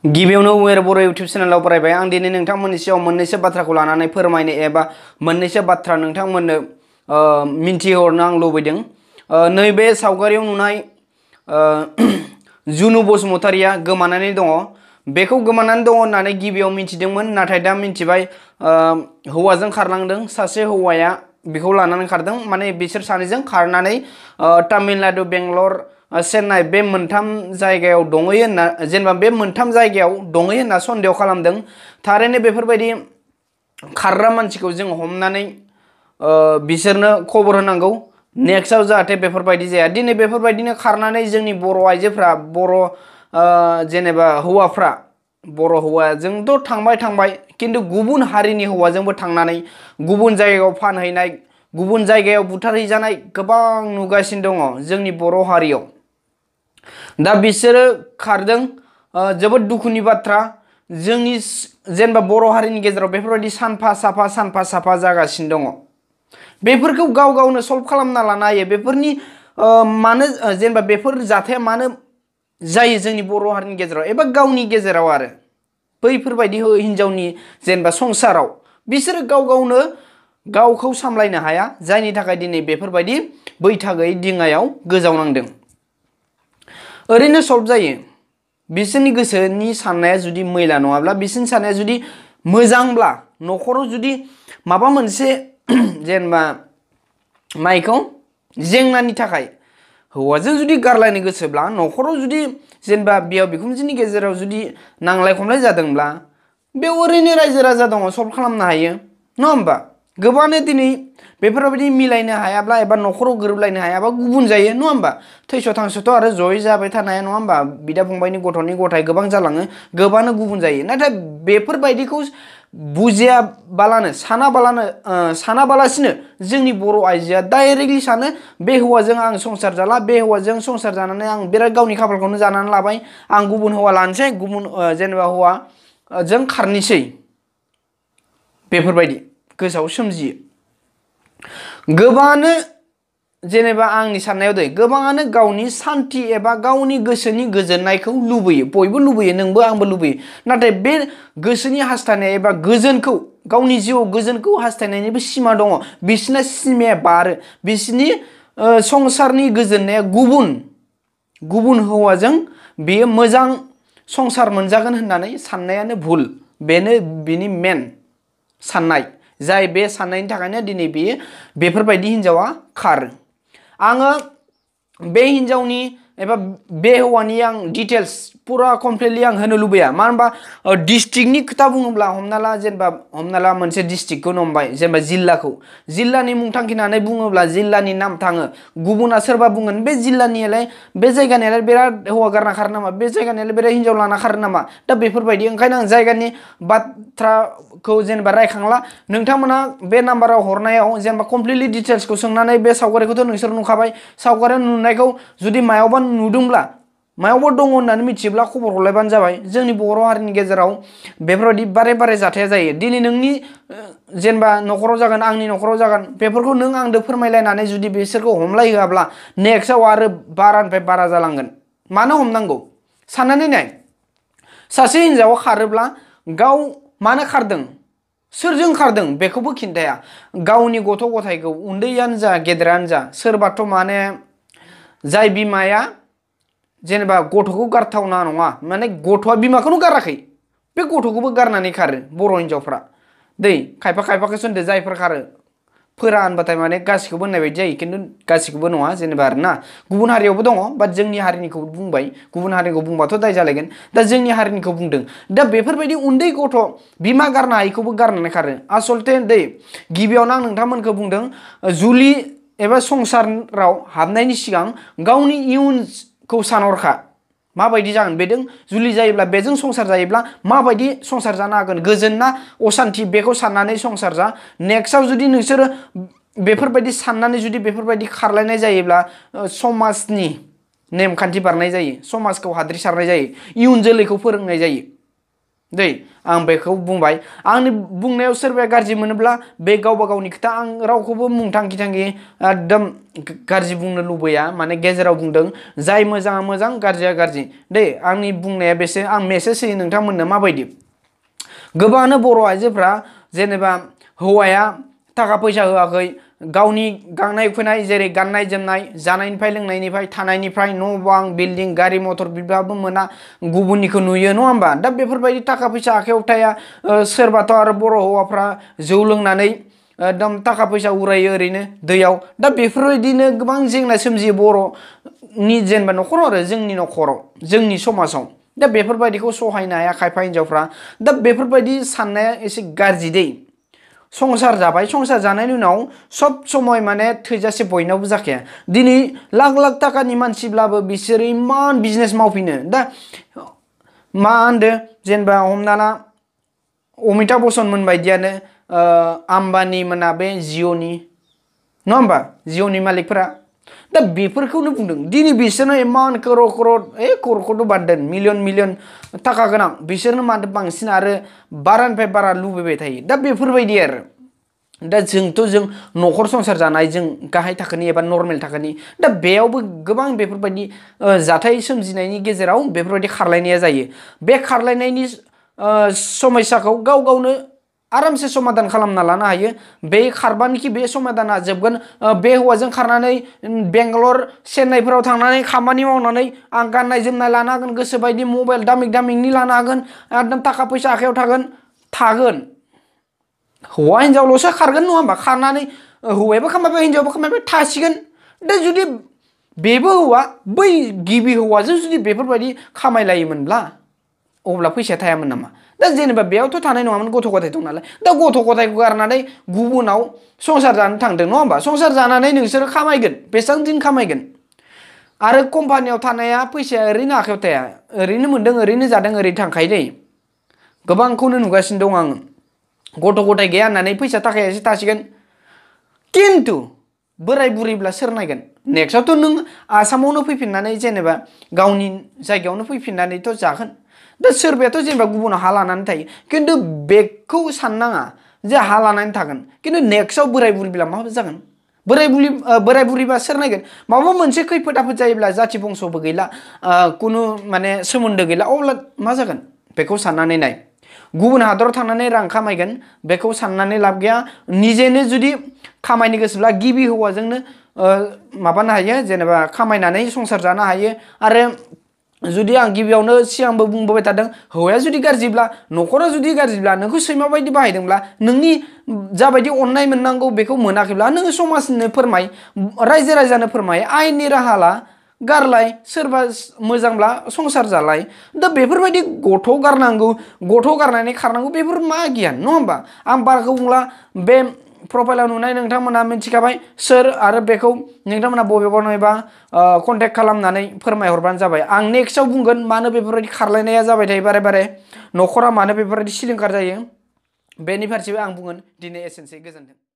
गिबियावनो उमेर बर' इउटिउब चेनेलाव बरायबाय आं दिनै नोंथांमोननि सायाव मोननैसो बाथ्राखौ लानानै फोरमायनो एबा मोननैसो बाथ्रा नोंथांमोननो मिन्थिहरनो आं लुबैदों। नैबे सावगारियाव नुनाय जुनु बसुमतारिया गोमानानै दङ। बेखौ गोमानानै दङ होननानै गिबियाव मिथिदोंमोन, नाथाय दा मिथिबाय हौवाजों खारलांदों। सासे हौवाया बेखौ लानानै खारदों, माने बिसोर सानैजों खारनानै तामिलनाडु, बेंगलर, चेन्नाइ बे मोनथाम जायगायाव दङै होनना जेनेबा बे मोनथाम जायगायाव दङै होनना सन्देह खालामदों। थारैनो बेफोरबायदि खारग्रा मानसिखौ जों हमनानै बिसोरनो खबर होनांगौ, नेक्स्टआव जाहाथे बेफोरबायदि जाया। दिनै बेफोरबायदिनो खारनानै जोंनि बर' आइजोफ्रा, बर' जेनेबा हौवाफ्रा, बर' हौवाजोंथ' थांबाय खिन्थु गुबुन हारिनि हौवाजोंबो थांनानै गुबुन जायगायाव फानहैनाय, गुबुन जायगायाव बुथारहैजानाय गोबां नुगासिनो दङ जोंनि बर' हारियाव। दा बिसोरो खारदों, जोबोद दुखुनि बाथ्रा। जोंनि जेनेबा बर' हारिनि गेजेराव बेफोरबायदि सानफा साफा जागासिनो दङ। बेफोरखौ गाव गावनो सल्भ खालामना लानो हायो। बेफोरनि मानो जेनेबा बेफोर जाथाया मानो जायो जोंनि बर' हारिनि गेजेराव एबा गावनि गेजेराव आरो बैफोरबायदि हिनजावनि जेनेबा संसाराव बिसोरो गाव गावनो गावखौ सामलायनो हाया, जायनि थाखाय दिनै बेफोरबायदि बैथा गैयै दिङायाव गोजावनांदों। ओरैनो सल्भ जायो बिसोरनि गोसोनि साननाया जुदि मैला नङाब्ला, बिसोरनि साननाया जुदि मोजांब्ला, न'खराव जुदि माबा मोनसे जेनेबा माइखौ जेंनानि थाखाय हौवाजों जुदि गारलायनो गोसोब्ला, न'खराव जुदि जेनेबा बिहाव बिखुनजोनि गेजेराव जुदि नांलाय खमलाय जादोंब्ला, बेयाव ओरैनो रायजो राजा दङ, सल्भ खालामनो हायो, नङा होमबा? गोबाङानो दिनै बेफोरबायदि मिलायनो हायाब्ला एबा न'खराव गोरोबलायनो हायाबा गुबुन जायो, नङा होमबा? थैस' थांस'थ' आरो जयै जाबाय थानो हाया, नङा होमबा? बिदा फंबायनि गथ'नि गथाय गोबां जालाङो, गोबाङानो गुबुन जायो। नाथाय बेफोरबायदिखौ बुजियाबालानो, सानाबालासिनो जोंनि बर' आइजोआ डाइरेक्टलि सानो बे हौवाजों आं संसार जाला, बे हौवाजों संसार जानानै आं बिराद गावनि खाफालखौनो जानानै लाबाय, आं गुबुन हौवा लानोसै, गुबुन जेनेबा हौवाजों खारनोसै, बेफोरबायदि गोसोआव सोमजियो। गोबाङानो जेनेबा आंनि साननायाव गोबाङानो गावनि सान्थि एबा गावनि गोसोनि गोजोननायखौ लुबैयो, बयबो लुबैयो, नोंबो आंबो लुबैयो। नाथाय बे गोसोनि हास्थायनाय एबा गोजोनखौ, गावनि जिउआव गोजोनखौ हास्थायनायनिबो सिमा दङ। बिसोरना सिमाया बारो, बिसोरनि संसारनि गोजोननाया गुबुन हौवाजों बेयो मोजां संसार मोनजागोन होननानै साननायानो भुल। बेनो बिनि मेन साननाय, जाय बे साननायनि थाखायनो दिनै बेफोरबायदि हिनजावा खारो। आङो बे हिनजावनि एबा बे हौवानि आं डिटेल्स पुरा कमप्लिटलि आं होनो लुबैया। मानो होनबा डिस्ट्रिक्टनि खोथा बुङोब्ला, हमना ला मोनसे डिस्ट्रिक्टखौनो हमबाय, जेनेबा जिल्लानि मुं थांखिनानै बुङोब्ला जिल्लानि नाम थाङो। गुबुना सोरबा बुंगोन बे जिल्लानियालाय, बे जायगानियालाय बिराद हौवा गारना खारो नामा, बे जायगानियालाय बिराद हिनजाव लाना खारो नामा। दा बेफोरबायदि ओंखायनो आं जायगानि बाथ्राखौ जेनेबा रायखांला। नोंथांमोना बे नाम्बाराव हरनायाव जेनेबा कमप्लिटलि डिटेल्सखौ सोंनानै, बे सावगारिखौथ' नोंसोर नुखाबाय, सावगारियाव नुनायखौ जुदि मायावबा नुदोंब्ला, मायावबा दङ होननानै मिथियोब्ला खबर हरलायबानो जाबाय। जोंनि बर' हारिनि गेजेराव बेफोरबायदि बारे जाथाया जायो। दिनै नोंनि जेनेबा न'खराव जागोन, आंनि न'खराव जागोन, बेफोरखौ नों आंदो फोरमायलायनानै जुदि बिसोरखौ हमलाय होआब्ला नेक्स्टआव आरो बारानिफ्राय बारा जालांगोन। मानो हमनांगौ साननानै नाय। सासे हिनजावा खारोब्ला गाव मानो खारदों, सोरजों खारदों बेखौबो खिन्थाया। गावनि गथ' गथायखौ, उन्दैयानो जा गेदेरानो जा, सोरबाथ' माने जाय बिमाया जेनेबा गथ'खौ गारथावना नङा, माने गथ'आ बिमाखौनो गाराखै, बे गथ'खौबो गारनानै खारो बर' हिनजावफ्रा। खायफाखौसो होनदो जायफोर खारो, फोरा होनबाथाय माने गासिखौबो होननाय बायदि जायो, खिन्थु गासिखौबो नङा जेनेबा आरोना। गुबुन हारियावबो दङ, बाट जोंनि हारिनिखौ बुंबाय, गुबुन हारिनिखौ बुंबाथ' दाय जालायगोन। दा जोंनि हारिनिखौ बुंदों। दा बेफोरबायदि उन्दै गथ' बिमा गारनो हायिखौबो गारनानै खारो। आसलथे गिबियावनो आं नोंथांमोनखौ बुंदों, जुलि एबा संसाराव हाबनायनि सिगां गावनि इयुनखौ सानहरखा। माबायदि जागोन बेजों जुलि जायोब्ला, बेजों संसार जायोब्ला माबायदि संसार जानो हागोन, गोजोन ना असान्थि, बेखौ साननानै संसार जा। नेक्स्टआव जुदि नोंसोरो बेफोरबायदि साननानै जुदि बेफोरबायदि खारलायनाय जायोब्ला समाजनि नेमखान्थि बारनाय जायो, समाजखौ हाद्रि सारनाय जायो, इयुन जोलैखौ फोरोंनाय जायो। दै आं बेखौ बुंबाय आंनि बुंनायाव सोरबाया गाज्रि मोनोब्ला बे गावबा गावनि खोथा आं रावखौबो मुं थांखि एकदम गाज्रि बुंनो लुबैया माने गेजेराव बुंदों जाय मोजाङा मोजां गाज्रिया गाज्रि दै आंनि बुंनाया बेसे आं मेसेज होयो नोंथांमोननो माबायदि गोबाङानो बर' आइजोफ्रा जेनेबा हौवाया थाखा फैसा होआखै गावनि गांनाय उखैनाय जेरै गाननाय जोमनाय जानायनिफ्राय लोंनायनिफ्राय थानायनिफ्राय न' बां बिल्डिं गारि मटर बिबाबो मोना गुबुननिखौ नुयो नङा होमबा दा बेफोरबायदि थाखा फैसा आखायाव थाया सोरबाथ' आरो बर' हौवाफ्रा जौ लोंनानै एकदम थाखा फैसा उरायो ओरैनो दैयाव दा बेफोरबायदिनो गोबां जेंना सोमजियो बर'नि जेनेबा न'खराव आरो जोंनि न'खराव जोंनि समाजाव दा बेफोरबायदिखौ सहायनो हाया खायफा हिनजावफ्रा दा बेफोरबायदि साननाया एसे गाज्रि दै संसार जाबाय संसार जानायनि उनाव सब समय माने थैजासे बयनावबो जाखाया दिनै लाख लाख थाखानि मानसिब्लाबो बिसोरो इमान बिजनेस मावफिनो दा मा होनदो जेनेबा हमना ला अमिताभ बच्चन मोन बायदियानो आम्बानी मोना बे जिअ'नि नङा होमबा जिअ'नि मालिकफोरा दा बेफोरखौनो बुंदों दिनै बिसोरनो इमान करोड़ करोड़ करोड़खौथ' बाद दोन मिलियन मिलियन थाखा गोनां बिसोरनो मानो बांसिन आरो बारानिफ्राय बारा लुबैबाय थायो दा बेफोरबायदि आरो दा जों न'खर संसार जानाय जों गाहाय थाखोनि एबा नर्मेल थाखोनि दा बेयावबो गोबां बेफोरबायदि जाथाय सोमजिनायनि गेजेराव बेफोरबायदि खारलायनाया जायो बे खारलायनायनि समस्याखौ गाव गावनो आरामसे समाधान खालामना लानो हायो बे खारबानोखि बे समाधाना जोबगोन बे हौवाजों खारनानै बेंगालर चेन्नाइफोराव थांनानै खामानि मावनानै आं गाननाय जोमनाय लानो हागोन गोसोबायदि मबाइल दामिक दामिकनि लानो हागोन एकदम थाखा फैसा आखायाव थागोन हौवा हिनजावल'सो खारगोन नङा होमबा खारनानै हौवायाबो खामायबाय हिनजावबो खामायबाय थासिगोन दा जुदि बेबो हौवा बै गिबि हौवाजों जुदि बेफोरबायदि खामायलायोमोनब्ला अब्ला फैसाया थायामोन नामा दा जेनेबा बेयावथ' थानाय नङामोन गथ' गथाय दं नालाय दा गथ' गथायखौ गारनानै गुबुनाव संसार जानो थांदों नङा होमबा संसार जानानै नोंसोरो खामायगोन बेसेबां दिन खामायगोन आरो कम्पानियाव थानाया फैसाया ओरैनो आखायाव थाया ओरैनो मोनदों ओरैनो जादों ओरैनो थांखायो दै गोबांखौनो नुगासिनो दं आङो गथ' गथाय गैया होननानै फैसा थाखाया एसे थासिगोन खिन्थु बोराय बुरैब्ला सोर नायगोन नेक्स्टआवथ' नों आसामावनो फैफिननानै जेनेबा गावनि जायगायावनो फैफिननानैथ' जागोन दा सोरबायाथ' जेनेबा गुबुनाव हा लानानै थायो खिन्थु बेखौ साननाङा जे हा लानानै थागोन खिन्थु नेक्स्टआव बोराय बुरैब्ला मा जागोन बोराय बुरैबा सोर नायगोन माबा मोनसे खैफोद आफोद जायोब्ला जाथि बंस'बो गैला कुनु माने सोमोन्दो गैला अब्ला मा जागोन बेखौ साननानै नाय गुबुन हादराव थांनानै रां खामायगोन बेखौ साननानै लाब गैया निजेनो जुदि खामायनो गोसोब्ला गिबि हौवाजोंनो माबानो हायो जेनेबा खामायनानै संसार जानो हायो आरो जुदि आं गिबियावनो सिगांबो बुंबोबाय थादों हौवाया जुदि गाज्रिब्ला न'खरा जुदि गाज्रिब्ला नोंखौ सैमा बायदि बाहायदोंब्ला नोंनि जाबायदि अननाय मोननांगौ बेखौ मोनाखैब्ला नोङो समाजनो फोरमाय रायजो राजानो फोरमाय आयेननि राहा ला गारलाय सोरबा मोजांब्ला संसार जालाय दा बेफोरबायदि गथ' गारनांगौ गथ' गारनानै खारनांगौ बेफोर मा गियान नङा होमबा आं बाराखौ बुंला बे प्रफाइलाव नुनाय नोंथांमोना मिथिखाबाय सोर आरो बेखौ नोंथांमोना बबेबा नयबा कन्टेक्ट खालामनानै फोरमायहरबानो जाबाय आं नेक्स्टआव बुंगोन मानो बेफोरबायदि खारलायनाया जाबाय थायो बारे बारे न'खरा मानो बेफोरबायदि सिलिंखार जायो बेनि फारसेबो आं बुंगोन दिनै एसेनोसै गोजोन्थों।